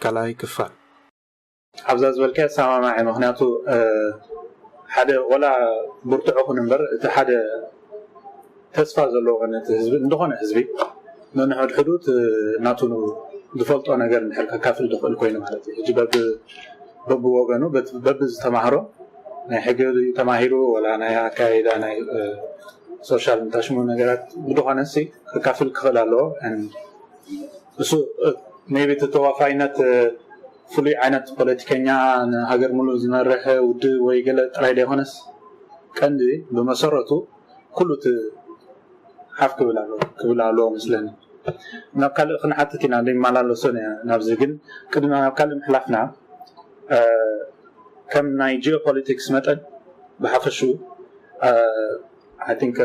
ካልኣይ ክፋል። ኣብዛ ዝበልካዮ ኣሰማማዒ። ምክንያቱ ሓደ ወላ ብርቱዕ ኹን እምበር እቲ ሓደ ተስፋ ዘለዎ ነቲ ህዝቢ፣ እንደኾነ ህዝቢ ነንሕድሕዱ ናቱ ዝፈልጦ ነገር እንድሕር ከካፍል ዝኽእል ኮይኑ ማለት እዩ። ሕጂ በብወገኑ በብዝተማህሮ ናይ ሕጊ ተማሂሩ ወላ ናይ ኣካይዳ ናይ ሶሻል እንታሽሙ ነገራት ብድኾነ ሲ ከካፍል ክኽእል ኣለዎ። እሱ ቢ እቲ ተዋፋይነት ፍሉይ ዓይነት ፖለቲከኛ ንሃገር ሙሉእ ዝመርሕ ውድብ ወይ ገለ ጥራይ ዘይኮነስ ቀንዲ ብመሰረቱ ኩሉ እቲ ሓፍ ክብል ኣለዎ ክብል ኣለዎ መስለኒ። ናብ ካልእ ክንሓትት ኢና ዘይመላለሶ ናብዚ፣ ግን ቅድሚ ናብ ካልእ ምሕላፍና ከም ናይ ጂኦፖለቲክስ መጠን ብሓፈሹ I think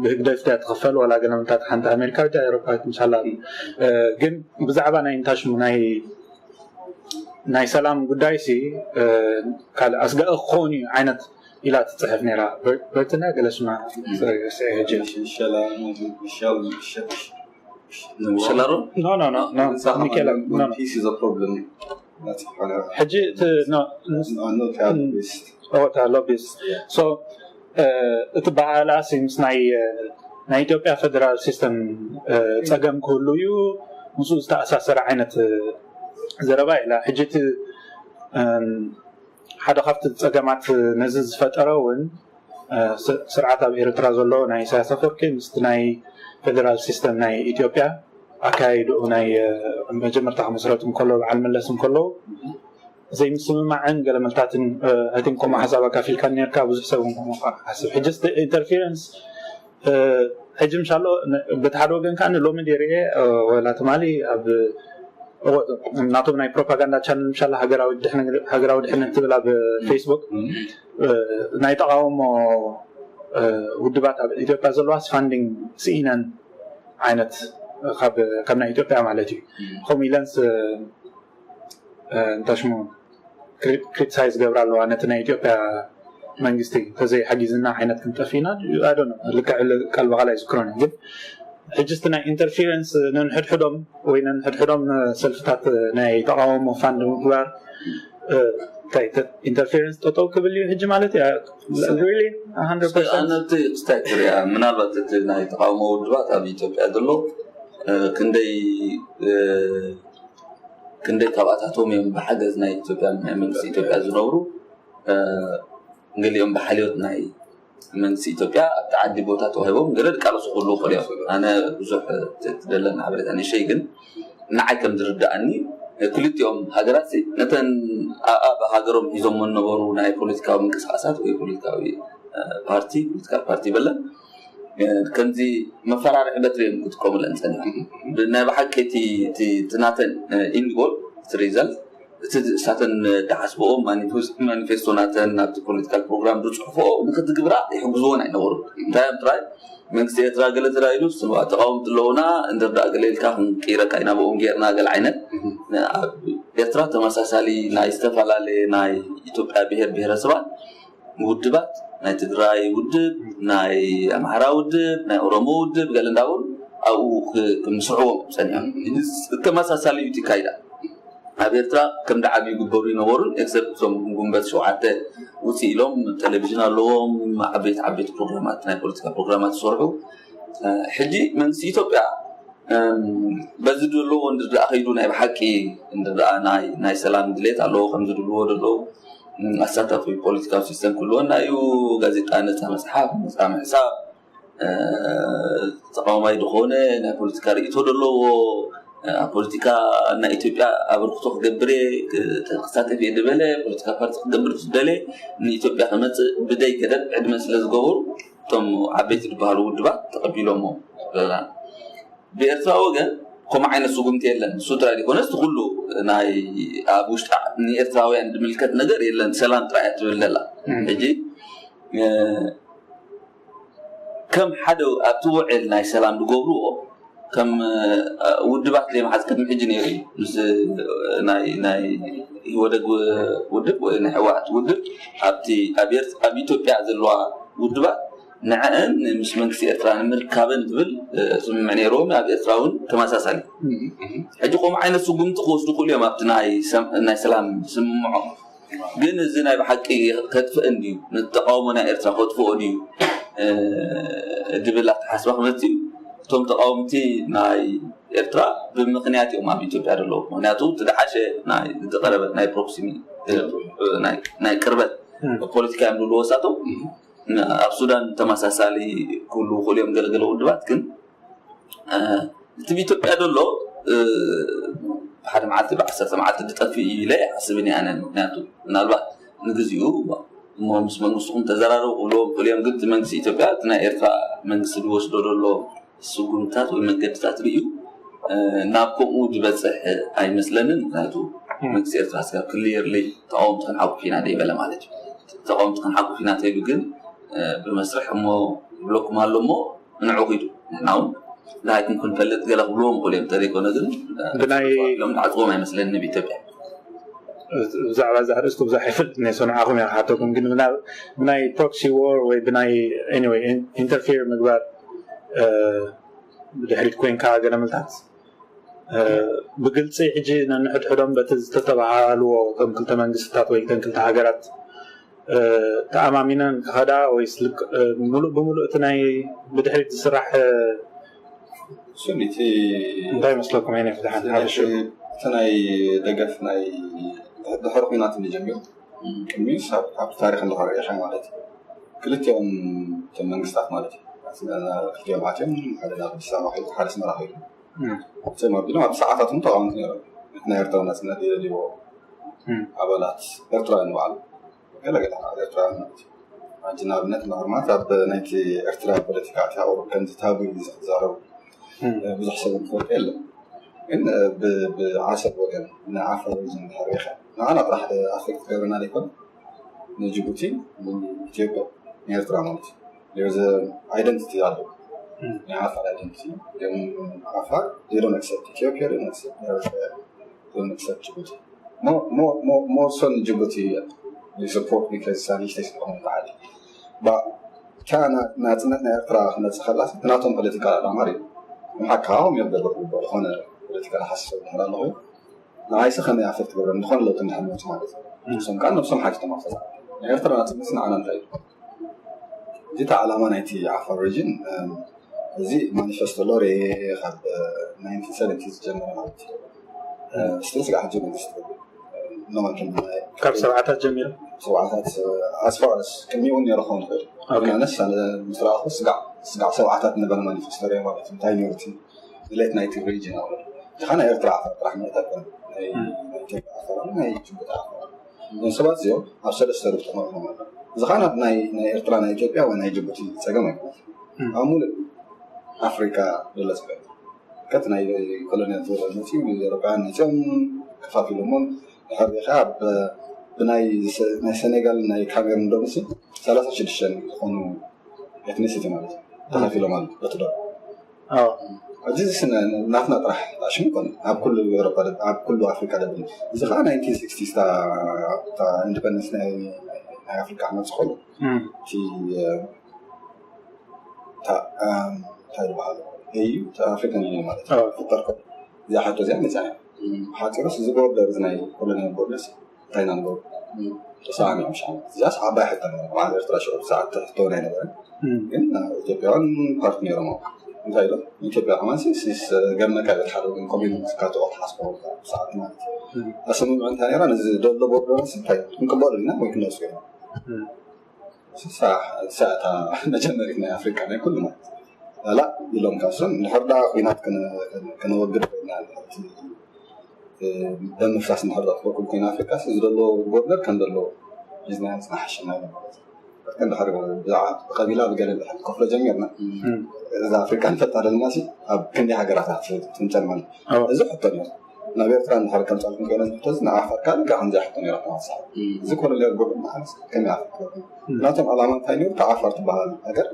ብህግደፍ ድያ ትኽፈል ዋላ ገለ ምንታት ሓንቲ ኣሜሪካዊት ድያ ኤሮፓዊት ምሻላ፣ ግን ብዛዕባ ናይ እንታሽሙ ናይ ናይ ሰላም ጉዳይ ሲ ካልእ ኣስጋኢ ክኸውን እዩ ዓይነት ኢላ ትፅሕፍ ነይራ። በርትና ገለ ሽማ ስዒ ሕጂ ምሸላሮ no no no no ሚካኤል no no ሕጂ ሎቢስ so እቲ ባህላሲ ምስ ናይ ናይ ኢትዮጵያ ፌደራል ሲስተም ፀገም ክህሉ እዩ ምስኡ ዝተኣሳሰረ ዓይነት ዘረባ ኢላ። ሕጂ እቲ ሓደ ካብቲ ፀገማት ነዚ ዝፈጠረ እውን ስርዓት ኣብ ኤርትራ ዘሎ ናይ ኢሳያስ ኣፈወርቂ ምስቲ ናይ ፌደራል ሲስተም ናይ ኢትዮጵያ ኣካያይድኡ ናይ መጀመርታ ክመስረቱ እንከሎ በዓል መለስ እንከሎ ዘይምስምማዕን ገለ መልታትን I think ከምኡ ሓሳብ ኣካፊልካ ነርካ ብዙሕ ሰብ እውን ከምኡ ሓስብ ሕጂ ኢንተርፌረንስ ሕጂ ምሻሎ በቲ ሓደ ወገን ከዓ ሎሚ ደርየ ወላ ትማሊ ኣብ ናቶም ናይ ፕሮፓጋንዳ ቻነል ምሻላ ሃገራዊ ድሕነት ትብል ኣብ ፌስቡክ ናይ ተቃውሞ ውድባት ኣብ ኢትዮጵያ ዘለዋስ ፋንዲንግ ስኢነን ዓይነት ካብ ናይ ኢትዮጵያ ማለት እዩ። ከምኡ ኢለንስ እንታይ ሽሙ ክሪቲሳይዝ ገብራ ኣለዋ ነቲ ናይ ኢትዮጵያ መንግስቲ ተዘይ ሓጊዝና ዓይነት ክንጠፍ ኢና። ልክዕ ቃል ብቃል ኣይዝክሮን ግን ሕጂ እቲ ናይ ኢንተርፌረንስ ነንሕድሕዶም ወይ ነንሕድሕዶም ሰልፍታት ናይ ተቃውሞ ፋንድ ምግባር ኢንተርፌረንስ ጠጠው ክብል እዩ ሕጂ ማለት እዩ። ኣነቲ ክስታይ ክሪያ ምናልባት እቲ ናይ ተቃውሞ ውድባት ኣብ ኢትዮጵያ ዘሎ ክንደይ ክንደይ ካብኣታቶም እዮም ብሓገዝ ናይ ኢትዮጵያ ናይ መንግስቲ ኢትዮጵያ ዝነብሩ ገሊኦም ብሓልዮት ናይ መንግስቲ ኢትዮጵያ ኣብቲ ዓዲ ቦታ ተዋሂቦም ገለ ድቃለሱ ክህልዉ ይኽእሉ እዮም። ኣነ ብዙሕ ትደለና ሓበሬታ ንእሽተይ ግን ንዓይ ከም ዝርድኣኒ ክልቲኦም ሃገራት ነተን ኣብ ሃገሮም ሒዞሞ ዝነበሩ ናይ ፖለቲካዊ ምንቅስቃሳት ወይ ፖለቲካዊ ፓርቲ ፖለቲካል ፓርቲ በለን ከምዚ መፈራርሒ በትሪ እዮም ክጥቀሙለን ፀኒሖም። ናይ ብሓቂ እቲ ናተን ኢንድ ጎል እቲ ሪዛልት እቲ እሳተን ተሓስብኦ ማኒፌስቶ ናተን ናብቲ ፖለቲካል ፕሮግራም ዝፅሕፍኦ ንክትግብራ ይሕግዝዎን ኣይነበሩ። እንታይ እዮም ጥራይ መንግስቲ ኤርትራ ገለ ተዳይሉ ተቃወምቲ ኣለውና እንድርዳእ ገለ ኢልካ ክንቅይረካ ኢና ብኦም ጌርና ገለ ዓይነት ኣብ ኤርትራ ተመሳሳሊ ናይ ዝተፈላለየ ናይ ኢትዮጵያ ብሄር ብሄረሰባት ውድባት ናይ ትግራይ ውድብ ናይ ኣምሓራ ውድብ ናይ ኦሮሞ ውድብ ገለ እንዳበሉ ኣብኡ ክምስዕዎም ፀኒሖም። ተመሳሳሊ እዩ እቲ ካይዳ ኣብ ኤርትራ ከም ደዓብ ይግበሩ ይነበሩን ኤክሰፕት እቶም ጉንበት ሸውዓተ ውፅእ ኢሎም ቴሌቪዥን ኣለዎም ዓበይቲ ዓበይቲ ፕሮግራማት ናይ ፖለቲካ ፕሮግራማት ዝሰርሑ ሕጂ መንግስቲ ኢትዮጵያ በዚ ዘለዎ እንድርዳእ ከይዱ ናይ ብሓቂ እንድርዳኣ ናይ ሰላም ድሌት ኣለዎ ከም ዝድልዎ ዘለዎ ኣሳታፊ ፖለቲካዊ ሲስተም ክህልወና እዩ። ጋዜጣ ነፃ መፅሓፍ ነፃ ምሕሳብ ተቃዋማይ ዝኾነ ናይ ፖለቲካ ርእቶ ዘለዎ ኣብ ፖለቲካ ናይ ኢትዮጵያ ኣበርክቶ ክገብር ክሳተፍ እየ ዝበለ ፖለቲካ ፓርቲ ክገብር ዝደለ ንኢትዮጵያ ክመፅእ ብደይ ገደብ ዕድመ ስለ ዝገበሩ እቶም ዓበይቲ ዝበሃሉ ውድባት ተቐቢሎሞ ብኤርትራ ወገን ከምኡ ዓይነት ስጉምቲ የለን። እሱ ጥራይ ዘይኮነስ እቲ ኩሉ ናይ ኣብ ውሽጢ ንኤርትራውያን ዝምልከት ነገር የለን። ሰላም ጥራይ እያ ትብል ዘላ። ሕጂ ከም ሓደ ኣብቲ ውዕል ናይ ሰላም ዝገብርዎ ከም ውድባት ዘይመሓዝ ቅድሚ ሕጂ ነይሩ እዩ። ምስ ናይ ናይ ኢህወደግ ውድብ ወይ ናይ ህወሓት ውድብ ኣብቲ ኣብ ኢትዮጵያ ዘለዋ ውድባት ንዐን ምስ መንግስቲ ኤርትራ ንምርካበን ዝብል ስምምዕ ነይርዎም። ኣብ ኤርትራ እውን ተመሳሳሊ ሕጂ ከምኡ ዓይነት ስጉምቲ ክወስዱ ክእሉ እዮም ኣብቲ ናይ ሰላም ስምምዖም። ግን እዚ ናይ ብሓቂ ከጥፍእን ድዩ፣ ንተቃውሞ ናይ ኤርትራ ከጥፍኦ ድዩ ዝብል ኣተሓስባ ክመፅእ እዩ። እቶም ተቃወምቲ ናይ ኤርትራ ብምክንያት እዮም ኣብ ኢትዮጵያ ዘለዉ። ምክንያቱ እቲ ዝሓሸ ናይ ዝቀረበት ናይ ፕሮክሲሚ ናይ ቅርበት ፖለቲካ እዮም ዝብልዎ እሳቶም። ኣብ ሱዳን ተመሳሳሊ ክህልዉ ክእሉ እዮም ገለገለ ውድባት። ግን እቲ ብኢትዮጵያ ዘሎ ብሓደ መዓልቲ ብዓሰርተ መዓልቲ ዝጠፍእ እዩ ኢለ ኣይሓስብን እየ ኣነ። ምክንያቱ ምናልባት ንግዚኡ እሞ ምስ መንግስትኹም ተዘራረቡ ክብልዎም ክእሉ እዮም። ግን እቲ መንግስቲ ኢትዮጵያ እቲ ናይ ኤርትራ መንግስቲ ዝወስዶ ዘሎ ስጉምታት ወይ መገድታት ርእዩ ናብ ከምኡ ዝበፅሕ ኣይመስለንን። ምክንያቱ መንግስቲ ኤርትራ ስጋብ ክልየርሊ ተቃወምቲ ክንሓቁፍ ኢና ደይበለ ማለት እዩ። ተቃወምቲ ክንሓቁፍ ኢና ተይሉ ግን ብመስርሕ እሞ ይብለኩም ኣሎ እሞ ንዑ ኪዱ ንሕና እውን ድሃይኩም ክንፈልጥ ገለ ክብልዎም ክእሉ እዮም። ተዘይኮነ ግን ብናይ ኢሎም ዝዓፅዎም ኣይመስለኒ ብኢትዮጵያ። ብዛዕባ እዛ ኣርእስቲ ብዙሕ ኣይፈልጥን እየ፣ ንዓኹም እየ ክሓተኩም። ግን ብናይ ፕሮክሲ ዎር ወይ ብናይ ኢንተርፌር ምግባር ብድሕሪት ኮይንካ ገለ ምልታት ብግልፂ ሕጂ ነንሕድሕዶም በቲ ዝተተባሃልዎ እቶም ክልተ መንግስትታት ወይ እተን ክልተ ሃገራት ተኣማሚነን ክኸዳ ወይስ ሙሉእ ብሙሉእ እቲ ናይ ብድሕሪት ዝስራሕ ስኒቲ እንታይ ይመስለኩም? ይነ ፍትሓን ሓፈሽ እቲ ናይ ደገፍ ናይ ድሕሪ ኩናት እንጀሚሩ ቅድሚ ካብ ታሪክ እንድሕር ርኢኻ ማለት እዩ። ክልቲኦም እቶም መንግስታት ማለት እዩ ክልቲኦም ኣትዮም ሓደ ናብ ኣዲስ ኣበባ ኸይዱ ሓደ ኣስመራ ኸይዱ እቶም ኣቢሎም ኣብ ሰዓታት እውን ተቃወምቲ ነይሮም። ናይ ኤርትራ ናጽነት የደልይዎ ኣባላት ኤርትራውያን ንባዕሉ ገለገለ ኤርትራውያን ማለት እዩ። ሕጂ ንኣብነት ምኽርማት ኣብ ናይቲ ኤርትራ ፖለቲካ ኣትያ ቁሩብ ከምዚ ታቡ እዩ ዝዛረቡ ብዙሕ ሰብ ዝፈልጦ የለን። ግን ብዓሰብ ወገን ንዓፋር ሪጅን እንድሕር ርኢኻ ንዓና ጥራሕ ኣፌክት ትገብረና ዘይኮነ ንጅቡቲ ንኢትዮጵያ ንኤርትራ ማለት እዩ። There's a identity ኣሎ ናይ ዓፋር identity። ዓፋር they don't accept Ethiopia, they don't accept Eritrea, they don't accept Djibouti. More so ንጅቡቲ support because እሳ ንእሽተይ ስለሆነ በዓል እታ ናጽነት ናይ ኤርትራ ክመጽእ ከላስ እቲ ናቶም ፖለቲካል ኣላማ ርዩ ንሓካኦም እዮም ዘበቁ ዝኾነ ፖለቲካል ሓሳብ ድሕር ኣለኹ ንዓይሲ ከመይ ኣፌክት ትገብረኒ ዝኾነ ለውጢ እንድሕር መፂኡ ማለት እዩ። ንሶም ከዓ ነብሶም ሓቲቶም ኣፈፃ ናይ ኤርትራ ናፅነት ንዓና እንታይ እዩ? እዚ እቲ ዓላማ ናይቲ ዓፋር ሪጅን እዚ ማኒፌስቶ ሎሬ ካብ ናይንቲን ሰቨንቲ ዝጀመረ ማለት እዩ። ስቲል ስጋዕ ሕጂ መንግስቲ ትገብር ኖማን ከም ካብ ሰብዓታት ጀሚሩ ሰብዓታት ኣስፋርስ ቅድሚኡ እውን ነይሩ ክኸውን ይኽእል። ኣነስ ምስ ረኣኹ ስጋዕ ስጋዕ ሰብዓታት ነበረ ማኒፌስቶ ሪኦ ማለት እዩ። እንታይ ነይሩ እቲ ድሌት ናይቲ ሪጅን ኣውሎ እዚኻ ናይ ኤርትራ ዓፋር ጥራሕ ማለት ኣይኮነ ናይ ኢትዮጵያ ዓፋር ናይ ጅቡቲ ዓፋር እዞም ሰባት እዚኦም ኣብ ሰለስተ ርብቲ መሪሖም ኣለዉ። እዚ ከዓ ናይ ኤርትራ ናይ ኢትዮጵያ ወይ ናይ ጅቡቲ ፀገም ኣይኮነ ኣብ ሙሉእ ኣፍሪካ ዘሎ ፀገም ከቲ ናይ ኮሎኒያል ዘበን መፅኡ ኤሮፓውያን መፅኦም ከፋፊሎሞም ድሕር ሪኢኻ ብናይ ሰኔጋል ናይ ካሜሩን ዶምሲ ሰላሳ ሽዱሽተ ዝኾኑ ኤትኒሲቲ ማለት እዩ ተኸፊሎም ኣሎ በቲ ዶ ሕጂ እዚ ናትና ጥራሕ ሽም ይኮነ ኣብ ኩሉ ኤሮፓ ኣብ ኩሉ ኣፍሪካ ደብል እዚ ከዓ ናይንቲን ሲክስቲስ ኢንዲፐንደንስ ናይ ኣፍሪካ ክመፅእ ከሎ እቲ እንታይ ዝበሃል እዩ ኣፍሪካን ዩኒየን ማለት እዩ ፈጠር ከሎ እዚኣ ሕቶ እዚኣ መፅያ ሓፂሮስ እዚ ቦርደር እዚ ናይ ኮሎኒያል ቦርደርስ እንታይ ኢና ንገብሮ ተሰማሚዖም ሻ እዚኣስ ዓባይ ሕቶ ነይሩ በዓል ኤርትራ ሽዑ ሰዓት ሕቶ ናይ ነበረ ግን ኢትዮጵያውያን ፓርቲ ነይሮም እንታይ ኢሎም ኢትዮጵያ ከማን ገመካ ኢለ ሓደ ወገን ኮሚኑ ዝካተኦ ተሓስቦ ሰዓት ማለት ኣሰምምዑ እንታይ ነይራ ነዚ ደሎ ቦርደርስ እንታይ ክንቅበሉ ኢና ወይ ክነሱ ኢና እታ መጀመሪት ናይ ኣፍሪካ ናይ ኩሉ ማለት ላ ኢሎም ካብሶም እንድሕር ዳ ኩናት ከነወግድ ኮይና ደም ምፍሳስ እንድሕር ዳ ትበኩል ኮይና ኣፍሪካ እዚ ዘሎ ቦርደር ከም ዘሎ ሒዝና ንፅናሓሸና ኢሎም ማለት እዩ። ብቀቢላ ብገለ ድሕር ከፍሎ ጀሚርና እዛ ኣፍሪካ ንፈልጣ ዘለና ኣብ ክንደይ ሃገራት ትምጨል ማለት እዚ ሕቶ ነይሩ ናብ ኤርትራ እንድሕር ከምፃልኩም ኮይነ ሕቶ ንዓፋር ካልእ ከምዚኣ ሕቶ ነይራ ተማሳ እዚ ኮሎኒያል ቦርድ ማለት ከመይ ኣፍሪካ ናቶም ዓላማ እንታይ ነይሩ ተዓፋር ትበሃል ሃገር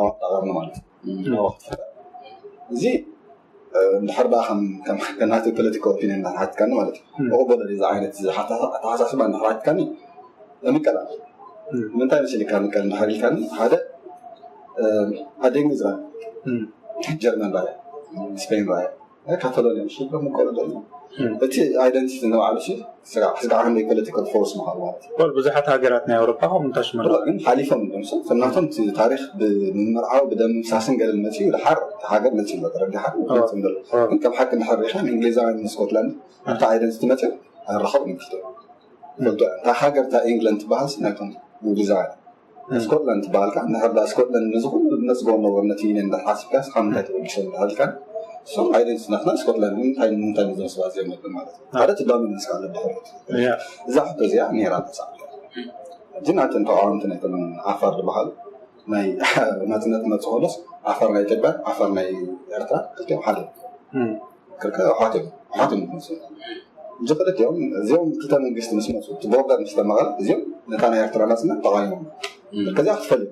ኣዋጣቀርኒ ማለት እዩ ክትፈጠር እዚ እንድሕር ዳ ከም ናተይ ፖለቲካ ኦፒኒየን እንድሕር ሓትካኒ ማለት እዩ እቕበሎ እዚ ዓይነት ኣተሓሳስባ እንድሕር ሓትካኒ ምቀላ ንምንታይ መሲልካ ምቀል እንድሕር ኢልካኒ ሓደ ኣደ እንግሊዝ ራያ፣ ጀርመን ራያ፣ ስፔን ራያ፣ ካታሎኒያ ሽግር ምቆሎ ዘሎ እቲ ኣይደንቲቲ ንባዕሉ ስጋዕ ስጋዕ ክንደይ ፖለቲካል ፎርስ ምዃኑ ማለት እዩ። ብዙሓት ሃገራት ናይ ኣውሮፓ ከምኡ እንተሽመ ግን ሓሊፎም እዮም። ሰብ ናቶም እቲ ታሪኽ ብምምርዓው ብደም ምፍሳስን ገለን መፅኡ ድሓር እቲ ሃገር መፅኡ ኣሎ፣ ተረዲሓ መፅኡ ኣሎ። ግን ከም ሓቂ እንድሕር ሪኢኻ ንእንግሊዛውያን ንስኮትላንድ ኣብቲ ኣይደንቲቲ መፅኡ ኣይራኸቡን እዮም። ክልተ ፈልጦ እታ ሃገር እታ ኢንግላንድ ትበሃል ናይቶም እንግሊዛውያን። ስኮትላንድ ትበሃል ከዓ ንሕርዳ ስኮትላንድ ነዚ ኩሉ ነፅጎ ነበር ነቲ ዩኒየን እንድሕር ሓሲብካ ካብ ምንታይ ተበጊሶም እንድሕር ኢልካ እሶም ኣይደንቲቲ ናትና ስኮትላንድ እንታይ እንታይ ነዞም ሰባት እዚኦም ነብል ማለት እዩ። ሓደ ትዳሚና ስካ ኣለብሕር እዛ ሕቶ እዚኣ ነይራ ተፃ ሕጂ ናተን ተቃወምቲ ናይቶም ዓፋር ዝበሃሉ ናይ ናፅነት መፅእ ከሎስ ዓፋር ናይ ኢትዮጵያ ዓፋር ናይ ኤርትራ ክልቲኦም ሓደ ክልተ ኣሕዋት እዮም ኣሕዋት እዮም ዝመስሉ እንጂ ክልቲኦም እዚኦም ክልተ መንግስቲ ምስ መፁ እቲ ቦርደር ምስ ተመቐለ እዚኦም ነታ ናይ ኤርትራ ናፅነት ተቃይሞም ከዚኣ ክትፈልጥ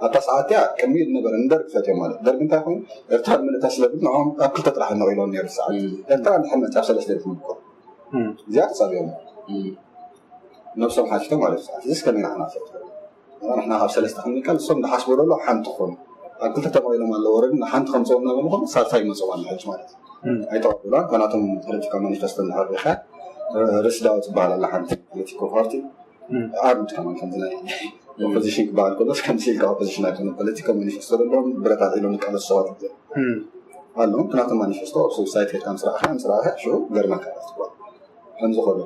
ኣብታ ሰዓት እያ ቅድሚ ዝነበረ ንደርግ ፈትዮም ማለት ደርግ እንታይ ኮይኑ ኤርትራ ንምልእታ ስለብል ንዕኦም ኣብ ክልተ ጥራሕ ነቂሎም ነይሩ ሰዓት ኤርትራ እንድሕር መፅእ ኣብ ሰለስተ ይኹን እኮ እዚኣ ተፃቢኦም ነብሶም ሓቲቶም ማለት እዩ። ሰዓት እዚስ ከመይ ንዓና ፈትሑ ንሕና ካብ ሰለስተ ክንምቀል እሶም ዝሓስቦ ዘሎ ሓንቲ ክኾኑ ኣብ ክልተ ተመቂሎም ኣለዉ ወረዲ ንሓንቲ ከምፅኦ እናበሉ ኾኑ ሳልሳይ ይመፅኦም ኣሎ ሕጂ ማለት እዩ። ኣይተቐብሏን ካናቶም ፖለቲካ ማኒፌስቶ እንድሕር ሪኢኻ ርስዳዊ ትበሃል ኣላ ሓንቲ ፖለቲካ ፓርቲ ኣርምድ ከማን ከምዚ ናይ ኦፖዚሽን ክበሃል ከሎስ ከምዚ ኢልካ ኦፖዚሽን ኣይኮነ ፖለቲካ ማኒፌስቶ ዘለዎም ብረት ኣልዒሎም ዝቃለሱ ሰባት ኣለዎም ክናቶም ማኒፌስቶ ኣብ ሱሳይት ከድካ ምስ ረኣኻ ምስ ረኣኻ ሽዑ ገርመካ ትበሃል ከምዚ ከሎ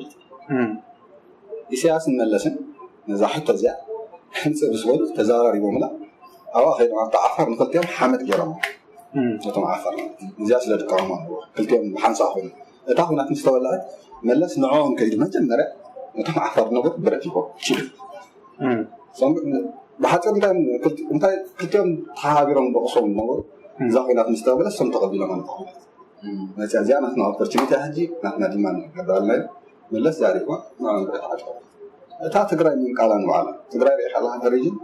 ኢሳያስን መለስን ነዛ ሕቶ እዚኣ ሕንፅእ ምስ በሉ ተዘራሪቦምላ ኣብኣ ከይዶም ኣብታ ዓፋር ንክልቲኦም ሓመድ ገይሮም ነቶም ዓፋር እዚኣ ስለ ድቃወሙ ኣለዎ ክልቲኦም ብሓንሳእ ኮይኑ እታ ኩናት ምስ ተወለዐት መለስ ንዕኦም ከይዱ መጀመርያ ነቶም ዓፋር ዝነበሩ ብረት ይቦም ብሓፂር እንታይ ክልቲኦም ተሓባቢሮም ደቕሶም ዝነበሩ እዛ ኩናት ምስ ተበለ እሶም ተቐቢሎም ኣለታ ኩናት መፅያ እዚኣ ናትና ኦፖርቹኒቲ ሕጂ ናትና ድማ ንገብራልና መለስ ዛሪባ እታ ትግራይ ምንቃላ ንባዕላ ትግራይ ሪኢኻ ኣለካ ሪጅን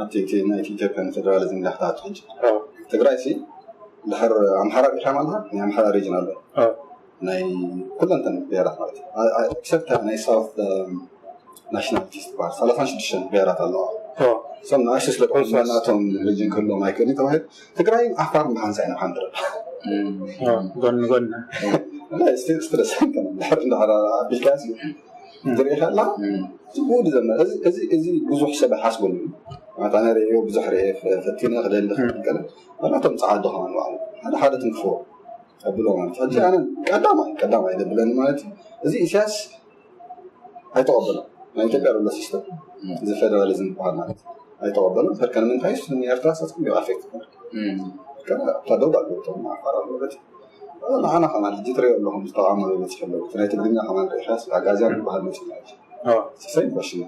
ኣብቲ ናይቲ ኢትዮጵያን ፌደራሊዝም ዳሕታት ሕጂ ትግራይ ሲ ድሕር ኣምሓራ ሪኢኻ ማለት ናይ ኣምሓራ ሪጅን ኣሎ ናይ ኩለንተን ብሄራት ማለት ኤክሰፕት ናይ ሳውት ናሽናሊቲስ ትበሃል ሰላሳን ሽዱሽተን ብሄራት ኣለዋ እሶም ንኣሽቱ ስለ ናቶም ሪጅን ክህልዎም ኣይክእልን ተባሂሉ ትግራይ ዓፋር ብሓንሳእ ኢና ሓንድረ ጎኒ ጎኒ ስትረስ ድሕር እንዳሓራ ኣቢልካ ዝርኢ ከላ ዝብሉ ዘመ እዚ ብዙሕ ሰብ ሓስበሉ ማለት ኣነ ርእዮ ብዙሕ ርአ ፈቲነ ክደሊ ክቀለ ናቶም ፀዓዱ ከማን ባዕሉ ሓደ ሓደ ትንክፎ ኣብሎ ማለት ሕጂ ኣነ ቀዳማይ ቀዳማይ ደብለኒ ማለት እዚ ኢሳያስ ኣይተቐበሎ ናይ ኢትዮጵያ ዘሎ ሲስተም እዚ ፌደራሊዝም ዝበሃል ማለት ኣይተቐበሎ ፈርከን ምንታይ ስ ኤርትራ ሰትኩም ቢቃ ፌክ እታ ደው ባልቶም ዓፋር ኣለበት ንዓና ከማን ሕጂ ትሪኦ ኣለኹም ዝተቃመሉ በፂሑ ኣለዉ ናይ ትግርኛ ከማን ርኢኻስ ኣጋዚያን ዝበሃል መፅእ ማለት እዩ ሰይ በሽነ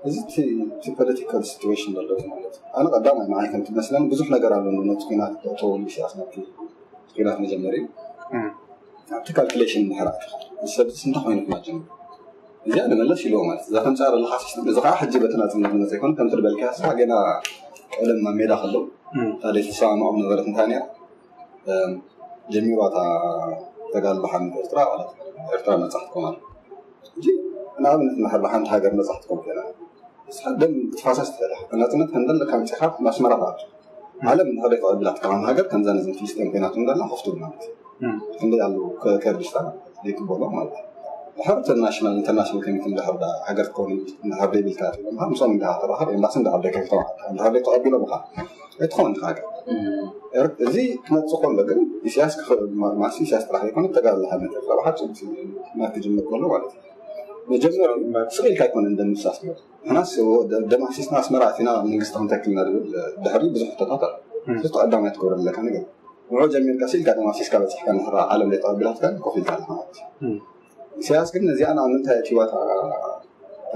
እዚ እቲ ፖለቲካል ሲትዌሽን ዘሎ ማለት ኣነ ቀዳማይ ንዓይ ከም ትመስለኒ ብዙሕ ነገር ኣሎ ነቲ ኩናት ተወሉ ኢሳያስ ናብቲ ኩናት መጀመሪ ኣብቲ ካልኩሌሽን ድሕር ኣትኻ ሰብ እንታይ ኮይኑ ኩናት ጀምሩ እዚኣ ንመለስ ኢልዎ ማለት እዛ ከምፃ ዘለካ ሲስተም እዚ ከዓ ሕጂ በቲ ናፅነት መፀ ይኮነ ከምቲ ዝበልካ ስካ ገና ቀደም ኣብ ሜዳ ከለዉ ታደ ተሰማማዖም ነበረት እንታይ ነራ ጀሚሯታ ተጋድሎ ሓርነት ኤርትራ ማለት ኤርትራ ነጻ ክትኮን ኣለዋ ሕጂ ንኣብነት እንድሕር ሓንቲ ሃገር ነጻ ክትኮን ኮይና ንስኻ ደም ክትፋሰስ ትኽእል ኢኻ ናጽነት ከም ዘለካ ኣምጺኻ ናብ ኣስመራ ትኣቱ ዓለም እንድሕር ዘይተቐቢላትካ ከም ሃገር ከምዛ ነዚ ፍልስጤም ኮይናቶ እንዳላ ከፍቱ ማለት እዩ ክንደይ ኣለዉ ከርዲስታን ዘይቅበሎ ማለት እዩ ድሕር እቲ ናሽናል ኢንተርናሽናል ኮሚቴ እንድሕር ሃገር ትከውን እንድሕር ደይብልካ ኢሎም ምስኦም እንድሕር ትራኸብ ኤምባሲ እንድሕር ደይከፊቶም እንድሕር ደይተቐቢሎም ኢኻ ኣይትኸውን ኢኻ ሃገር እዚ ክመፅእ ከሎ ግን ኢሳያስ ማሲ ኢሳያስ ጥራሕ ዘይኮነ ተጋድሎ ሓርነት ኤርትራ ብሓፂር ናት ክጅምር ከሎ ማለት እዩ መጀመር ስቕ ኢልካ ኣይኮነ እንደምሳስ ነሩ ንሕናስ ደም ኣፍሲስና ኣስመራ ኣቲና መንግስቲ ክንተክልና ዝብል ድሕሪ ብዙሕ ሕቶታት ኣሎ እዚ ቀዳማይ ትገብረ ዘለካ ነገር ንዑ ጀሚርካ ስኢልካ ደም ኣፍሲስካ በፂሕካ ንሕራ ዓለም ዘይተቐቢላትካ ኮፍ ኢልካ ኣለካ ማለት እዩ ኢሳያስ ግን ነዚኣ ኣብ ምንታይ ኣእትይዋ እታ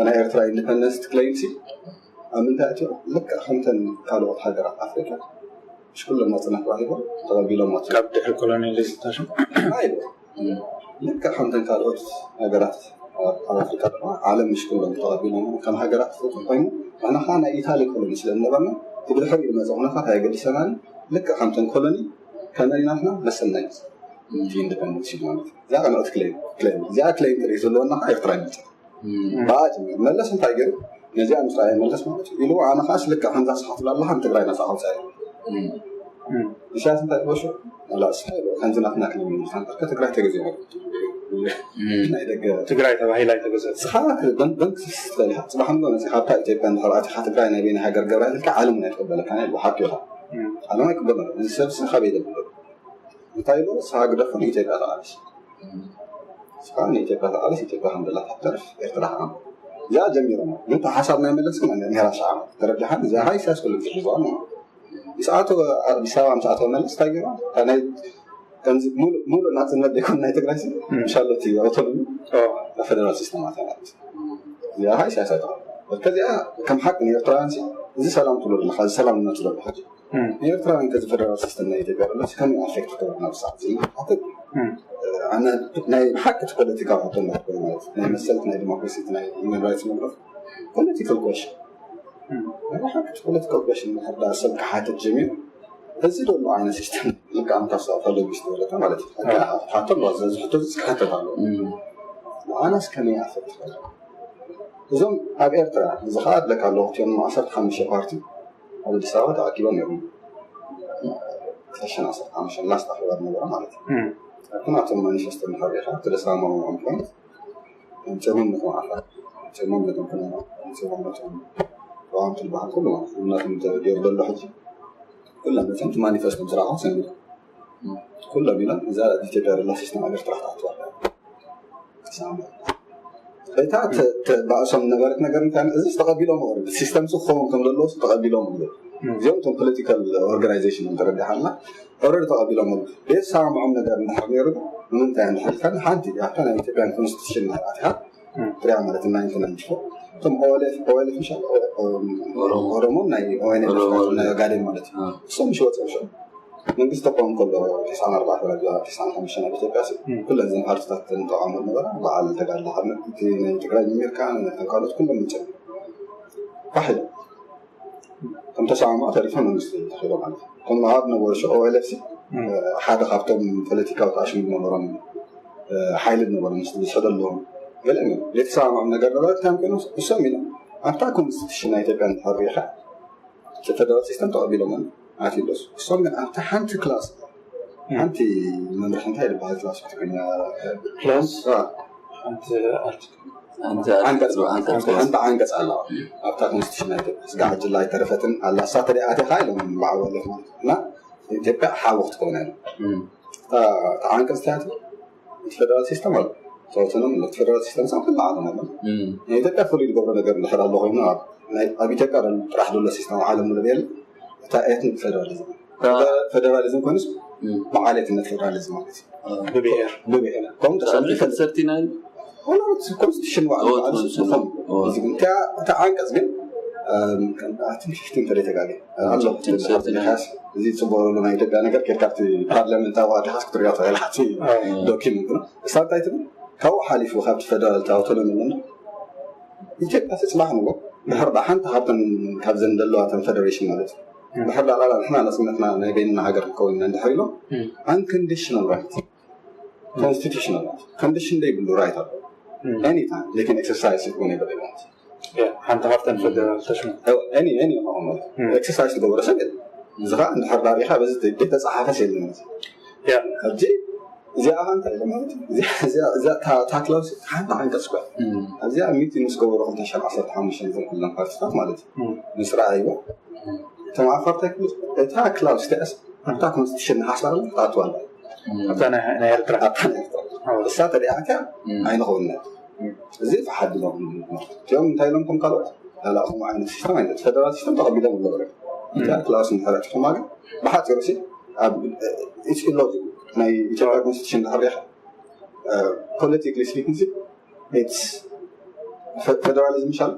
ናይ ኤርትራ ኢንዲፐንደንስ ትክለይም ሲ ኣብ ምንታይ ኣእትይዋ ልክዕ ከምተን ካልኦት ሃገራት ኣፍሪካ ሽኩሎም ናፅነት ረኪቦም ተቐቢሎም ካብ ድሕሪ ኮሎኒያሊዝም ታሽም ልክዕ ከምተን ካልኦት ሃገራት ኣብ ኣፍሪካ ድማ ዓለም ምሽ ኩሎም ተቐቢሎም ከም ሃገራት ፍጡር ኮይኑ ንሕና ከዓ ናይ ኢታሊ ኮሎኒ ስለ ዝነበርና እቲ ብድሕሪኡ ዝመፀ ኩነታት ኣየገድሰናን ልክዕ ከምተን ኮሎኒ ከመይ ናትና መሰናይ እቲ ኢንዲፐንደንስ ማለት እዩ እዛ ቅንዕቲ ክሌም ክሌም እዚኣ ክሌም ትርኢ ዘለወና ከዓ ኤርትራ ይመፀ ብኣ ጀሚሩ መለስ እንታይ ገይሩ ነዚኣ ምስ ረኣየ መለስ ማለት እዩ ኢሉ ኣነ ከዓ ስልካ ከምዛ ስሓትላ ኣለካ ንትግራይ ነፃ ኣውፃ እዩ ኢሳያስ እንታይ በሹ ላስ ከምዚ ናትና ክንብል ንሳንተርከ ትግራይ ተገዚኦ ናይ ደገ ትግራይ ተባሂላ ኣይተገዘት ንስኻ በንክ ስስተሊካ ፅባሕ ንጎ መፂ ካብታ ኢትዮጵያ እንድሕር ኣቲካ ትግራይ ናይ በይና ሃገር ገብራ ኢልካ ዓለም ናይ ትቀበለካ ናይ ብሓቂ ኢኻ ዓለም ኣይቅበሎ እዚ ሰብሲ ካበይ ደብሎ እንታይ ኢሉ ንስኻ ግደፎ ንኢትዮጵያ ተቃለስ ንስኻ ንኢትዮጵያ ተቃለስ ኢትዮጵያ ከም ደላ ተርፍ ኤርትራ ከዓ እዚኣ ጀሚሮም ግን ሓሳብ ናይ መለስ ግን ኔራ ሰዓ ተረዲሓን እዚኣ ሃይ ሲያስ ኩሉ ጊዜ ሒዝዋ ነው ምስ ኣቶ ኣዲስ ኣበባ ምስ ኣቶ መለስ እንታይ ገይሩ ናይ ከምዚ ሙሉእ ናፅነት ዘይኮን ናይ ትግራይ ሲ ምሻሎ እቲ ኣውቶኖሚ ፈደራል ሲስተም ኣተናት እዚኣ ሃይ ሲያሳ ተቐበል ከዚኣ ከም ሓቂ ንኤርትራውያን ሲ እዚ ሰላም ትብሎ ዘለካ እዚ ሰላም ንመፅእ ዘሎ ሕጂ ንኤርትራውያን ከዚ ፈደራል ሲስተም ናይ ኢትዮጵያ ዘሎ ሲ ከመይ ኣፌክት ክገብር ናብ ሰዓት እዚ ሓትት ኣነ ናይ ሓቂ እቲ ፖለቲካዊ ሕቶ እንዳትኮ ማለት ናይ መሰልት ናይ ዲሞክራሲ ናይ ሂማን ራይትስ መድረክ ፖለቲካል ኮሽን ናይ ሓቂ እቲ ፖለቲካል ኮሽን ንሕዳ ሰብ ክሓትት ጀሚሩ እዚ ዘሎ ዓይነት ሲስተም ልክዓ ምታ ሰው ፈለጉ ዝተበለካ ማለት እዩ ሓቶ ኣለዋ እዚ ሕቶ እዚ ክሕተት ኣለዎ ኣነስ ከመይ ኣፈት እዞም ኣብ ኤርትራ እዚ ከዓ ኣለካ ኣለዎ እቲኦም ዓሰርተ ሓሙሽተ ፓርቲ ኣብ ኣዲስ ኣበባ ተኣኪቦም ነይሮም ክልተ ሽሕን ዓሰርተ ሓሙሽተን ላስት ኣኼባ ዝነበረ ማለት እዩ ኣብቲ ናቶም ማኒፌስቶ እንድሕር ሪኢኻ እቲ ዘሰማምዖም ፖይንት ኣምፅኦምሎም ነቶም ዓፋር ኣምፅኦምሎም ነቶም ኩናማ ኣምፅኦምሎም ነቶም ተቃወምቲ ዝበሃል ኩሉ ማለት እዩ ናቶም ተገይሩ ዘሎ ሕጂ ኩሎም መፅኦም እቲ ማኒፌስቶ ምስ ረኣኹ ሰሚዖም ኩሎም ኢሎም እዛ ኢትዮጵያ ዘላ ሲስተም ኣብ ኤርትራ ክትኣትዋ ኣለዋ እታ ተባእሶም ነበረት ነገር እንታይ እዚ ተቐቢሎም ወረድ ሲስተም ሱ ክኸውን ከም ዘለዎ ተቐቢሎም ወረድ እዚኦም ቶም ፖለቲካል ኦርጋናይዜሽን እዮም ተረዲሓልና ኦረድ ተቐቢሎም ወረድ ቤት ሰማምዖም ነገር እንድሕር ነይሩ ንምንታይ እንድሕር ኢልካ ሓንቲ ኣብታ ናይ ኢትዮጵያን ኮንስቲቱሽን እንድሕር ኣቲኻ ትሪኣ ማለት ናይ ኢንተርናሽናል እቶም ኦኤልኤፍ ኦኤልኤፍ ምሻ ኦሮሞ ናይ ኦኤልኤፍ ናይ ኦጋዴን ማለት እዩ እሶም ምሽ ወፅኦም ሸም መንግስቲ ተቋም ከሎ ተስዓን ኣርባዕተን ኣብ ተስዓን ሓሙሽተን ኣብ ኢትዮጵያ ሲ ኩለን እዘን ፓርቲታት ተቋም ነበራ በዓል ተጋድሎ ካብ እቲ ናይ ትግራይ ጀሚርካ ነተን ካልኦት ኩሎም ምፅእ ባሕ ኢሎም ከም ተሰማምዖ ተሪፎም መንግስቲ ተኺሎ ማለት እዩ ከም ኣብ ነበሩ ሸ ኦኤልኤፍ ሲ ሓደ ካብቶም ፖለቲካዊ ተኣሽሙ ዝነበሮም ሓይሊ ዝነበሩ ምስ ዝስሕደሎም ገለ ዘይተሰማምዖም ነገር ነበረ እንታይ ኮይኑ እሶም ኢሎም ኣብታ ኮንስቲቱሽን ናይ ኢትዮጵያ እንድሕር ሪኢኻ እቲ ፈደራል ሲስተም ተቐቢሎምን ኣትዩሎስ እሶም ግን ኣብቲ ሓንቲ ክላስ ሓንቲ መምርሒ እንታይ ዝበሃል ክላስ ክትኮኛ ክላስ ሓንቲ ዓንቀፅ ኣለዋ ኣብታ ኮንስቲቱሽን ናይ ኢትዮጵያ ስጋ ሕጂ ላይ ተረፈትን ኣላ እሳ ተደኣ ኣቲኻ ኢሎም በዓል ወለፍ ማለት እና ኢትዮጵያ ሓዊ ክትከውን እያ እታ ዓንቀፅ እንታይ እቲ ፌደራል ሲስተም ኣሎ ሰውትንም እቲ ፌደራል ሲስተም ሳብ ኩሉ ዓለም ኣሎ ናይ ኢትዮጵያ ፍሉይ ዝገብሮ ነገር እንድሕር ኣሎ ኮይኑ ኣብ ኢትዮጵያ ጥራሕ ዘሎ ሲስተም ዓለም ሙሉ የለ እታ ኤትኒክ ፌደራሊዝም ፌደራሊዝም ኮይኑስ ብዓሌትነት ፌደራሊዝም ማለት እዩ ብብሔር ብብሔር ከምኡ ተሰሚዑ ሰርቲ ናይን ኮንስቲቱሽን ባዕሉ ባዕሉ ዝኾን እዚ ግን እታ እታ ዓንቀፅ ግን ኣርቲክል ፊፍቲን ተለይ ተጋገ ኣሎ እዚ ፅቡቅ ዘሎ ናይ ኢትዮጵያ ነገር ኬድካ ኣብቲ ፓርላመንት ኣዋዲኻስ ክትሪኦ ትኽእል ሓቲ ዶኪመንት ነው እሳ እንታይ ትብል ካብኡ ሓሊፉ ካብቲ ፌደራል ኣውቶኖሚ ኣለና ኢትዮጵያ ትፅባሕ ንጎ ድሕር ዳ ሓንቲ ካብተን ካብዘን ዘለዋ ተን ፌደሬሽን ማለት እዩ ድሕር ዳ ላላ ንሕና ናፅነትና ናይ በይንና ሃገር ክከውን ኢና እንድሕር ኢሎም unconditional right constitutional right condition ዘይብሉ right ኣሎ anytime they can exercise ይኮነ ይበለ ማለት ሓንቲ ካብተን ፌደራል ተሽሙ any any ይኸውን ማለት exercise ዝገበረ ሰብ የለ እዚ ከዓ እንድሕር ዳሪኻ በዚ ዘይተፀሓፈስ የለን ሕጂ እዚኣ ኸ እንታይ ኢለ ማለት እዩ እዚኣ ታክላውስ ሓንቲ ዓንቀፅ እኳ ኣብዚኣ ሚቲንግ ምስ ገበሩ ክልተ ሽሕን ዓሰርተ ሓሙሽተን ዘን ኩለን ፓርቲታት ማለት እዩ ምስ ረኣይዎ እቶም ዓፋር እንታይ ክብሉ እታ ክላውስ እቲኣስ ኣብታ ኮንስቲቱሽን ንሓሳብ ክትኣትዋ ኣለዋ ኣብታ ናይ ኤርትራ ኣብታ ናይ ኤርትራ እሳ ተደኣ ኣትያ ኣይንኸውንና እዚ ተሓዲሎም እቲኦም እንታይ ኢሎም ከም ካልኦት ላላ ከምኡ ዓይነት ሲስተም ዓይነት ፌደራል ሲስተም ተቐቢሎም ኣለዉ እቲኣ ክላውስ እንድሕር ኣቲኹማ ግን ብሓፂሩ ሲ ኣብ ኢትስ ኢሎጂክ ናይ ኢትዮጵያ ኮንስቲቱሽን እንድሕር ሪኢኻ politically speaking ሲ it's federalism shall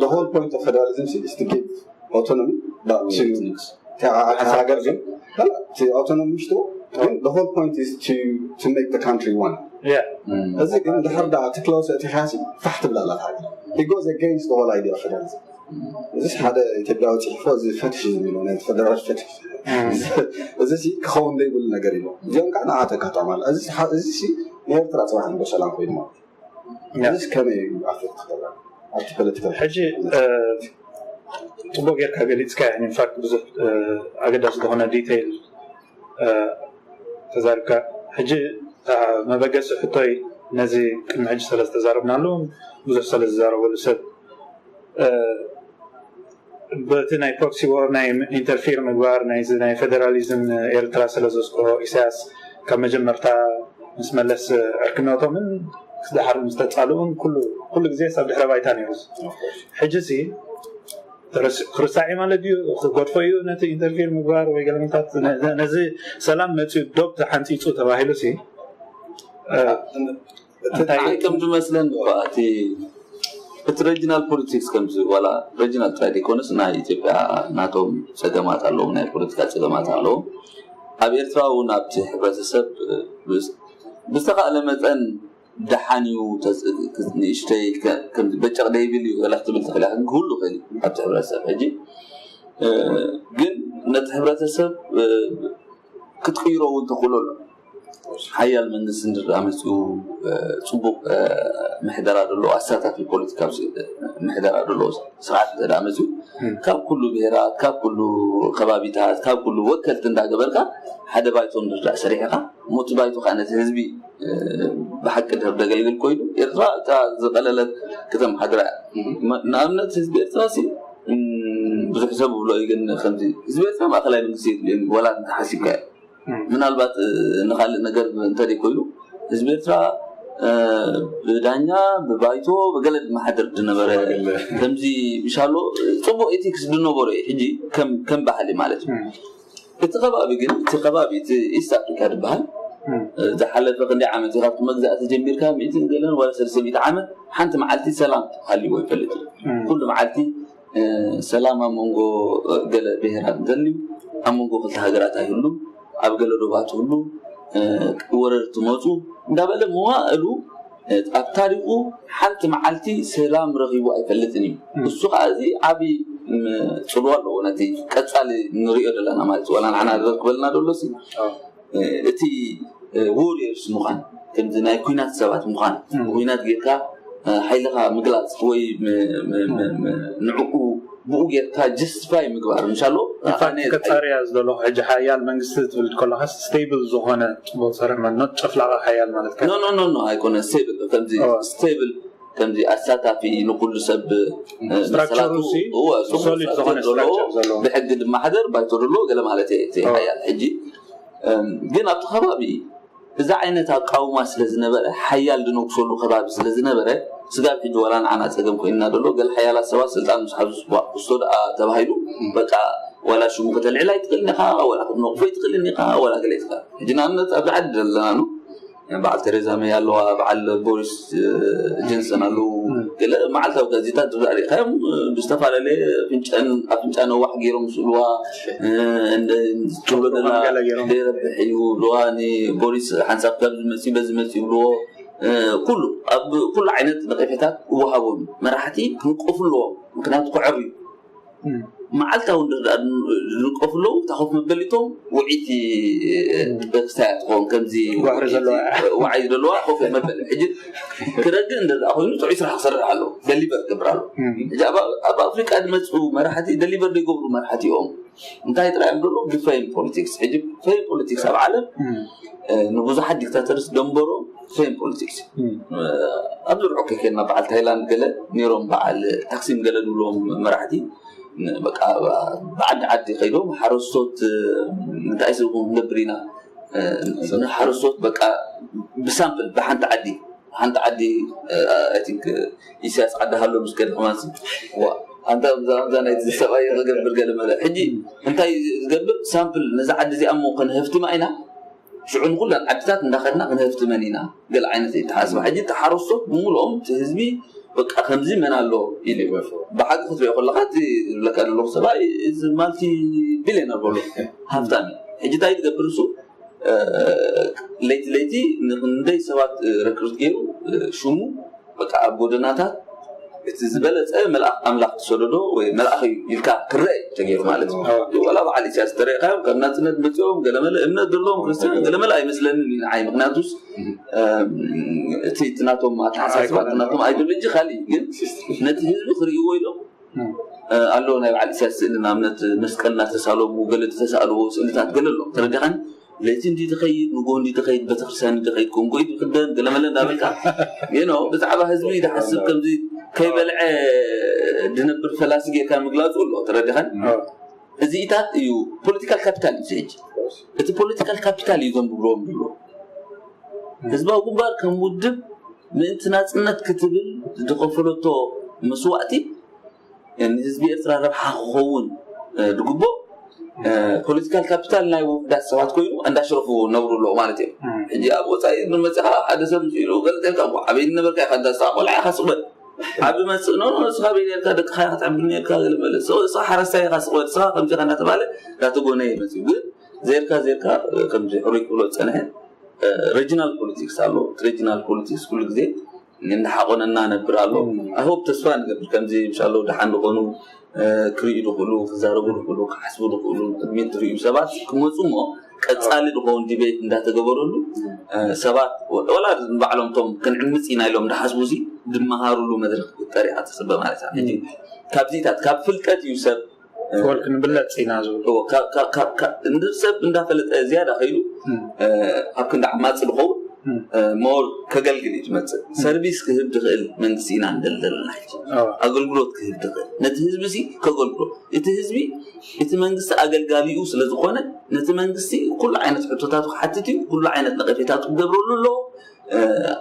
the whole point of federalism is to give autonomy back to ሃገር ግን autonomy ምሽቱ ግን the whole point is to to make the country one yeah እዚ ግን ድሕር ዳ እቲ ክላውስ እቲ ካሲ ፋሕ ትብላላት ሃገር it goes against the whole idea of federalism እዚ ሓደ ኢትዮጵያዊ ፅሒፎ እዚ ፈትሽዝም ኢሉ ናይ ፌደራል ፈትሽ እዚ ክኸውን ዘይብሉ ነገር ኢሉ እዚኦም ከዓ ንዓተካቶም ኣለ እዚ ንኤርትራ ፅባሕ ንጎ ሰላም ኮይኑ ማለት እዚ ከመይ እዩ ኣፌክት ክገብራ ኣብቲ ፖለቲካል ሕጂ ጽቡቅ ጌርካ ገሊፅካ። ኢንፋክት ብዙሕ ኣገዳሲ ዝኾነ ዲቴይል ተዛርካ። ሕጂ መበገሲ ሕቶይ ነዚ ቅድሚ ሕጂ ስለ ዝተዛረብናሉ ብዙሕ ስለ ዝዛረበሉ ሰብ በቲ ናይ ፕሮክሲ ዋር ናይ ኢንተርፊር ምግባር ናይ ፌደራሊዝም ኤርትራ ስለ ዘስቆ ኢሳያስ ካብ መጀመርታ ምስ መለስ ዕርክነቶምን ምስ ደሓር ምስ ተጻልኡን ኩሉ ግዜ ኣብ ድሕረ ባይታ ነይሩ። ሕጂ ሲ ክርስታዕ ማለት ድዩ ክገድፎ እዩ ነቲ ኢንተርፊር ምግባር ወይ ገለመታት ነዚ ሰላም መፅኡ ዶብ ተሓንፂፁ ተባሂሉ ሲ እንታይ ከም ዝመስለን እኮ እቲ እቲ ሬጂናል ፖለቲክስ ከምዚ ዋላ ሬጂናል ጥራይ ዘይኮነስ ናይ ኢትዮጵያ ናቶም ፀገማት ኣለዎም፣ ናይ ፖለቲካ ፀገማት ኣለዎም። ኣብ ኤርትራ እውን ኣብቲ ሕብረተሰብ ብዝተኻእለ መጠን ደሓን እዩ፣ ንእሽተይ በጨቕ ደይብል እዩ ገለ ክትብል ትኽእል ኢኻ። ግን ክህሉ ይኽእል እዩ ኣብቲ ሕብረተሰብ። ሕጂ ግን ነቲ ሕብረተሰብ ክትቅይሮ እውን ተኽእሎ ኣሎ። ሓያል መንግስቲ እንድኣ መፅኡ፣ ፅቡቅ ምሕደራ ዘለዎ ኣሳታፊ ፖለቲካዊ ምሕደራ ዘለዎ ስርዓት እንተ መፅኡ ካብ ኩሉ ብሄራት፣ ካብ ኩሉ ከባቢታት፣ ካብ ኩሉ ወከልቲ እንዳገበርካ ሓደ ባይቶ እንድኣ ሰሪሕኻ፣ ሞት ባይቶ ከዓ ነቲ ህዝቢ ብሓቂ ድር ደገልግል ኮይኑ ኤርትራ እታ ዝቀለለት ከተመሓድራ እያ። ንኣብነት ህዝቢ ኤርትራ ሲ ብዙሕ ሰብ ብሎ እዩ፣ ግን ከምዚ ህዝቢ ኤርትራ ማእከላይ መንግስቲ የድልዮ ዋላ እንተሓሲብካ ምናልባት ንካልእ ነገር እንተደይ ኮይኑ ህዝቢ ኤርትራ ብዳኛ ብባይቶ ብገለ ዝመሓደር ዝነበረ ከምዚ ምሻሎ ፅቡቅ ኤቲክስ ዝነበሮ እዩ። ሕጂ ከም ባህሊ ማለት እዩ። እቲ ከባቢ ግን እቲ ከባቢ እቲ ኢስት ኣፍሪካ ዝበሃል ዝሓለፈ ክንደይ ዓመት እዩ ካብቲ መግዛእቲ ጀሚርካ ሚእትን ገለን ዋላ ሰለስተ ሚእቲ ዓመት ሓንቲ መዓልቲ ሰላም ሃልይዎ ይፈልጥ እዩ። ኩሉ መዓልቲ ሰላም ኣብ መንጎ ገለ ብሄራት እንተልዩ ኣብ መንጎ ክልተ ሃገራት ኣይህሉ፣ ኣብ ገለ ዶባት ህሉ ወረርቲ መፁ እንዳበለ መዋእሉ ኣብ ታሪኩ ሓንቲ መዓልቲ ሰላም ረኺቡ ኣይፈልጥን እዩ። እሱ ከዓ እዚ ዓብዪ ፅልዋ ኣለዎ ነቲ ቀፃሊ ንሪኦ ዘለና ማለት እዩ። ዋላ ንዓና ዝረክበልና ደሎ ሲ እቲ ዎሪየርስ ምዃን ከምዚ ናይ ኩናት ሰባት ምዃን ኩናት ጌርካ ሓይልኻ ምግላፅ ወይ ንዕኡ ብኡ ጌርካ ጀስቲፋይ ምግባር ምሻሎ ከፃርያ ዝደለኹ ሕጂ ሓያል መንግስቲ ትብል ከለካ ስቴብል ዝኾነ ጽቡቅ ሰራሕ መኖት ጨፍላቃ ሓያል ማለት ኖ ኖ ኖ ኖ ኣይኮነ ስቴብል ከምዚ ስቴብል ከምዚ ኣሳታፊ ንኩሉ ሰብ ስትራክቸሩ ሲ ሶሊድ ዝኾነ ስትራክቸር ዘለዎ ብሕጊ ድማ ሓደር ባይቶ ደሎ ገለ ማለት እየ እቲ ሓያል ሕጂ ግን ኣብቲ ከባቢ እዚ ዓይነት ኣቃውማ ስለ ዝነበረ ሓያል ዝነግሰሉ ከባቢ ስለ ዝነበረ ስጋብ ሕጂ ዋላ ንዓና ፀገም ኮይንና ደሎ ገለ ሓያላት ሰባት ስልጣን ምስ ሓዙ ስዋ ክስቶ ደኣ ተባሂሉ በቃ ዋላ ሽሙ ከተልዕል ኣይትኽእልን ኢኻ ዋላ ክትነቕፎ ኣይትኽእልን ኢኻ ዋላ ገለ ኢኻ ሕጂ ንኣብነት ኣብዚ ዓዲ ዘለና ኑ በዓል ቴሬዛ መይ ኣለዋ በዓል ቦሪስ ጀንሰን ኣለዉ ገለ መዓልታዊ ጋዜጣ ዝብላ ሪኢኻዮም ብዝተፈላለየ ኣፍንጫ ነዋሕ ገይሮም ዝስእልዋ ትብሎ ደላ ዘይረብሕ እዩ ብልዋ ንቦሪስ ሓንሳብ ካብ ዝመፅእ በዚ መፅእ ይብልዎ ኩሉ ኣብ ኩሉ ዓይነት ነቐፌታት እወሃቦም መራሕቲ ክንቀፉ ኣለዎም ምክንያቱ ክዕር እዩ መዓልታዊ እንድርዳእ ዝንቀፉ ኣለዉ እታ ኮፍ መበሊቶም ውዒቲ ክስታያ ትኸውን ከምዚ ዋዓይ ዘለዋ ኮፍ መበሊ ሕጂ ክረግእ እንድርዳእ ኮይኑ ጥዑይ ስራሕ ክሰርሕ ኣለዎ ደሊቨር ክገብር ኣለዎ ሕጂ ኣብ ኣፍሪቃ ዝመፅኡ መራሕቲ ደሊቨር ዘይገብሩ መራሕቲ እዮም እንታይ ጥራይ እዮም ደሎ ብፌም ፖለቲክስ ሕጂ ፌም ፖለቲክስ ኣብ ዓለም ንብዙሓት ዲክታተርስ ደንበሮ ፌም ፖለቲክስ ኣብ ዝርዖ ከይከድና በዓል ታይላንድ ገለ ነይሮም በዓል ታክሲም ገለ ዝብልዎም መራሕቲ በዓዲ ዓዲ ከይዶም ሓረስቶት እንታይ ስልኩም ክንገብር ኢና ንሓረስቶት በቃ ብሳምፕል ብሓንቲ ዓዲ ሓንቲ ዓዲ ቲንክ ኢሳያስ ዓዲ ሃሎ ምስ ከደ ከማን ኣንታ ዛ ናይቲ ሰብኣይ ክገብር ገለ መለ ሕጂ እንታይ ዝገብር ሳምፕል ነዚ ዓዲ እዚኣ ሞ ከነህፍትማ ኢና ሽዑ ንኩለን ዓድታት እንዳኸድና ክንህፍትመን ኢና ገለ ዓይነት ይተሓስባ ሕጂ ተሓረስቶት ብምልኦም እቲ ህዝቢ በቃ ከምዚ መን ኣሎ ኢሉ ብሓቂ ክትሪኦ ከለካ እቲ ዝብለካ ዘለኹ ሰብኣይ ማልቲ ቢልዮነር በሎ ሃፍታም እዩ ሕጂ እንታይ ትገብር እሱ ለይቲ ለይቲ ንክንደይ ሰባት ረክርት ገይሩ ሽሙ በቃ ኣብ ጎደናታት እቲ ዝበለፀ መልኣኽ ኣምላኽ ዝሰደዶ ወይ መልኣኽ እዩ ኢልካ ክረአ እዩ ተገይሩ ማለት እዩ። ዋላ በዓል ኢሳያስ ተረእኻዮም ካብ ናፅነት መፅኦም ገለመለ እምነት ዘለዎም ክርስትያን ገለመለ ኣይመስለንን እዩ ንዓይ። ምክንያቱስ እቲ ናቶም ኣተሓሳስባ ናቶም ኣይዲዮሎጂ ካሊእ እዩ፣ ግን ነቲ ህዝቢ ክርእይዎ ኢሎም ኣለዉ ናይ በዓል ኢሳያስ ስእሊ ንኣብነት መስቀል እናተሳለሙ ገለ ዝተሳእልዎ ስእልታት ገለ ኣለዉ። ተረዲኻኒ? ለይቲ እንዲ ትኸይድ ንጎ እንዲ ትኸይድ ቤተክርስትያን እንዲ ትኸይድ ኮንጎ ኢድ ክደን ገለመለ እንዳበልካ ኖ ብዛዕባ ህዝቢ ድሓስብ ከምዚ ከይበልዐ ድነብር ፈላሲ ጌርካ ምግላፁ ኣሎ። ተረዲኻኒ? እዚኢታት እዩ ፖለቲካል ካፒታል እዩ ሕጂ። እቲ ፖለቲካል ካፒታል እዩ ዞም ብብሎም ብሎ ህዝባዊ ግንባር ከም ውድብ ምእንቲ ናፅነት ክትብል ዝኸፈለቶ መስዋእቲ ንህዝቢ ኤርትራ ረብሓ ክኸውን ድግቦ ፖለቲካል ካፒታል ናይ ውሕዳት ሰባት ኮይኑ እንዳሽረፉ ነብሩ ኣለዉ ማለት እዮም። ሕጂ ኣብ ወፃኢ ንመፅኻ ሓደ ሰብ ምስ ኢሉ ገለፀልካ ዓበይ ነበርካ ኢኻ እንዳ ስኻ ቆልዓ ኢኻ ስቕበል ዓቢ መፅእ ኖ ኖ ንስኻ በይ ነርካ ደቅኻ ኢኻ ትዕብል ነርካ ገለ መለ ንስኻ ሓረስታይ ኢኻ ስቕበል ንስኻ ከምዚ ኢኻ እንዳተባለ እንዳተጎነ ይመፅኡ። ግን ዜርካ ዜርካ ከምዚ ሕሩይ ክብሎ ዝፀንሐ ሬጂናል ፖለቲክስ ኣሎ። ሬጂናል ፖለቲክስ ኩሉ ግዜ እናሓቆነና ነብር ኣሎ። ኣሆብ ተስፋ ንገብር ከምዚ ምሻሎ ደሓን ዝኾኑ ክርእዩ ዝኽእሉ ክዛረቡ ዝኽእሉ ክሓስቡ ዝኽእሉ ቅድሚት ዝርእዩ ሰባት ክመፁ እሞ ቀፃሊ ዝኸውን ዲቤት እንዳተገበረሉ ሰባት ወላ ንባዕሎም ቶም ክንዕምፅ ኢና ኢሎም እንዳሓስቡ ሲ ድመሃሩሉ መድረክ ክፍጠር ኢኻ ትፅበ ማለት እዩ። ካብዚታት ካብ ፍልጠት እዩ ሰብ ወል ክንብለፅ ኢና ዝብሉ እንድር ሰብ እንዳፈለጠ ዝያዳ ከይዱ ኣብ ክንዲ ዓማፂ ዝኸውን ሞር ከገልግል እዩ ዝመፅእ። ሰርቪስ ክህብ ዝኽእል መንግስቲ ኢና ንደሊ ዘለና ሕጂ። ኣገልግሎት ክህብ ዝኽእል ነቲ ህዝቢ ሲ ከገልግሎ እቲ ህዝቢ እቲ መንግስቲ ኣገልጋሊኡ ስለ ዝኾነ ነቲ መንግስቲ ኩሉ ዓይነት ሕቶታቱ ክሓትት እዩ። ኩሉ ዓይነት ነቐፌታቱ ክገብረሉ ኣለዎ።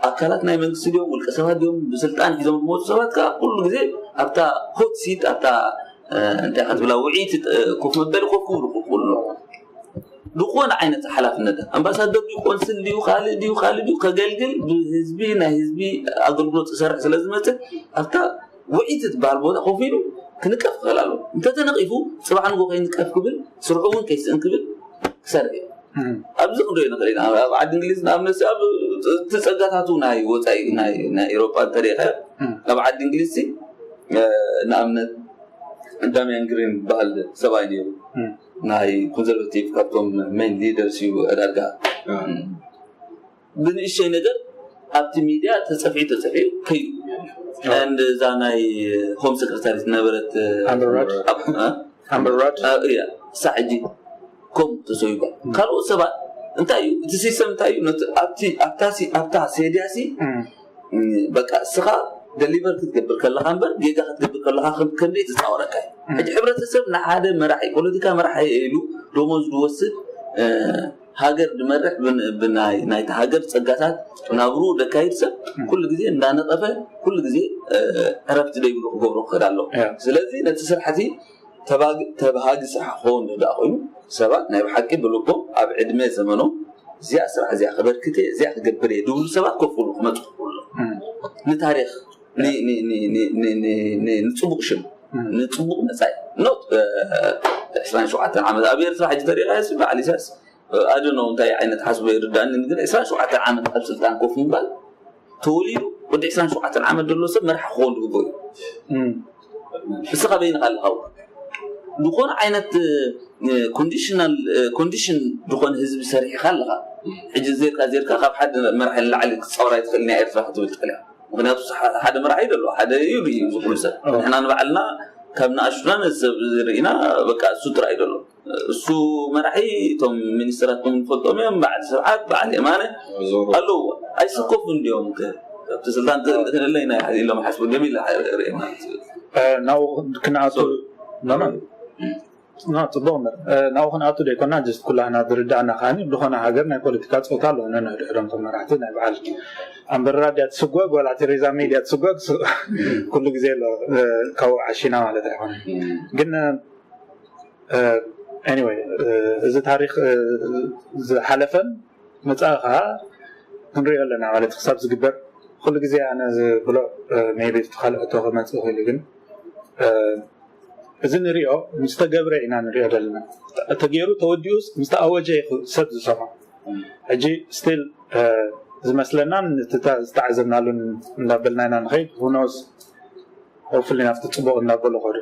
ኣካላት ናይ መንግስቲ ድዮም ውልቀ ሰባት ድዮም ብስልጣን ሒዞም ዝመፁ ሰባት ከዓ ኩሉ ግዜ ኣብታ ሆት ሲት ኣብታ እንታይ ኢኻ ትብላ ውዒት ኮፍ መበሊ ኮፍ ክብሉ ክኽእሉ ኣለዎም። ዝኾነ ዓይነት ሓላፍነት ኣምባሳደር ድዩ ቆንስል ድዩ ካልእ ድዩ ካልእ ድዩ ከገልግል ብህዝቢ ናይ ህዝቢ ኣገልግሎት ክሰርሕ ስለ ዝመፅእ ኣብታ ውዒት ትበሃል ቦታ ኮፍ ኢሉ ክንቀፍ ክኽእል ኣለዎ። እንተተነቒፉ ፅባሕ ንጎ ከይንቀፍ ክብል ስርሑ እውን ከይስእን ክብል ክሰርሕ እዩ። ኣብዚ ክንሪኦ ንኽእል ኢና። ኣብ ዓዲ እንግሊዝ ንኣብነት ኣብ እቲ ፀጋታቱ ናይ ወፃኢ ናይ ኤሮጳ እንተሪኢኻ ኣብ ዓዲ እንግሊዝ ንኣብነት ዳሚያን ግሪን ዝበሃል ሰብኣይ ነይሩ ናይ ኮንዘርቫቲቭ ካብቶም ሜን ሊደርስ እዩ ዳርጋ ብንእሽተይ ነገር ኣብቲ ሚድያ ተፀፊዑ ተፀፊዑ ከይዱ and እዛ ናይ ሆም ሰክረታሪ ዝነበረት ኣምበር ራድ እያ እሳ ሕጂ ከምኡ ተሰዊጓ። ካልኦት ሰባት እንታይ እዩ እቲ ሲስተም እንታይ እዩ ኣብታ ሴድያ ሲ በቃ እስኻ ደሊቨር ክትገብር ከለኻ እምበር ጌጋ ክትገብር ከለኻ ከምደይ ትፃወረካ እዩ። ሕጂ ሕብረተሰብ ንሓደ መራሒ ፖለቲካ መራሒ ኢሉ ደሞዝ ዝወስድ ሃገር ዝመርሕ ናይቲ ሃገር ፀጋታት ናብርኡ ዘካይድ ሰብ ኩሉ ግዜ እንዳነቐፈ ኩሉ ግዜ ዕረፍቲ ዘይብሉ ክገብሮ ክኽእል ኣለዎ። ስለዚ ነቲ ስራሕ እዚ ተባሃጊ ስራሕ ክኸውን ዝደኣ ኮይኑ ሰባት ናይ ብሓቂ ብልቦም ኣብ ዕድመ ዘመኖም እዚኣ ስራሕ እዚኣ ከበርክት እየ እዚኣ ክገብር እየ ዝብሉ ሰባት ኮፍ ክብሉ ክመፁ ክኽእሉ ኣለዎም። ንታሪክ ንፅቡቅ ሽም ንፅቡቅ መፃኢ not ዕስራን ሸውዓተን ዓመት ኣብ ኤርትራ ሕጂ ተሪኢኻ ሲ በዓል ኢሳያስ ኣደኖ እንታይ ዓይነት ሓስቦ ይርዳእኒ ግን ዕስራን ሸውዓተን ዓመት ኣብ ስልጣን ኮፍ ምባል ተወሊዱ ወዲ ዕስራን ሸውዓተን ዓመት ዘሎ ሰብ መራሒ ክኸውን ዝግብኦ እዩ። እስኻ በይንኻ ኣለኻ ዝኾነ ዓይነት ኮንዲሽናል ኮንዲሽን ዝኾነ ህዝቢ ሰሪሕኻ ኣለኻ። ሕጂ ዜርካ ዜርካ ካብ ሓደ መራሒ ንላዕሊ ክትፃወር ኣይትኽእል ናይ ኤርትራ ክትብል ትኽእል ኢኻ። ምክንያቱ ሓደ መራሒ ዘሎ ሓደ እዩ እዩ ዝኩሉ ሰብ ንሕና ንባዕልና ካብ ንኣሽቱና ነዚ ሰብ ርኢና በቃ እሱ ጥራይ ዘሎ እሱ መራሒ እቶም ሚኒስትራት ንፈልጦም እዮም በዓል ስብሓት በዓል የማነ ኣለዎ ኣይስከፉ እንዲዮም ኣብቲ ስልጣን ክእለና ኢሎም ሓስቡ ገሚል ርኢ ማለት እዩ። ናብኡ ክንኣቱ ፅቡቅ እምበር ናብኡ ክንኣቱ ዘይኮና ጀስት ኩላህና ዝርዳእና ከዓኒ ዝኾነ ሃገር ናይ ፖለቲካ ፆታ ኣለዎ ነንሕድሕዶም ተመራሕቲ ናይ በዓል ኣምበራድ እያ ትስጓግ ዋላ ቴሬዛ ሜይ ድያ ትስጓግ ኩሉ ግዜ ኣሎ ካብኡ ዓሺና ማለት ኣይኮነን ግን anyway እዚ ታሪክ ዝሓለፈን መፃኢ ከዓ ክንሪኦ ኣለና ማለት ክሳብ ዝግበር ኩሉ ግዜ ኣነ ዝብሎ maybe እቲ ካልእ ሕቶ ክመፅእ ይኽእል ግን እዚ ንሪኦ ምስ ተገብረ ኢና ንሪኦ ዘለና ተገይሩ ተወዲኡስ ምስ ተኣወጀ እዩ ሰብ ዝሰምዖ ሕጂ still ዝመስለናን ዝተዓዘብናሉን እንዳበልና ኢና ንኸይድ who knows hopefully ናብቲ ፅቡቕ እንዳበሉ ከዱ።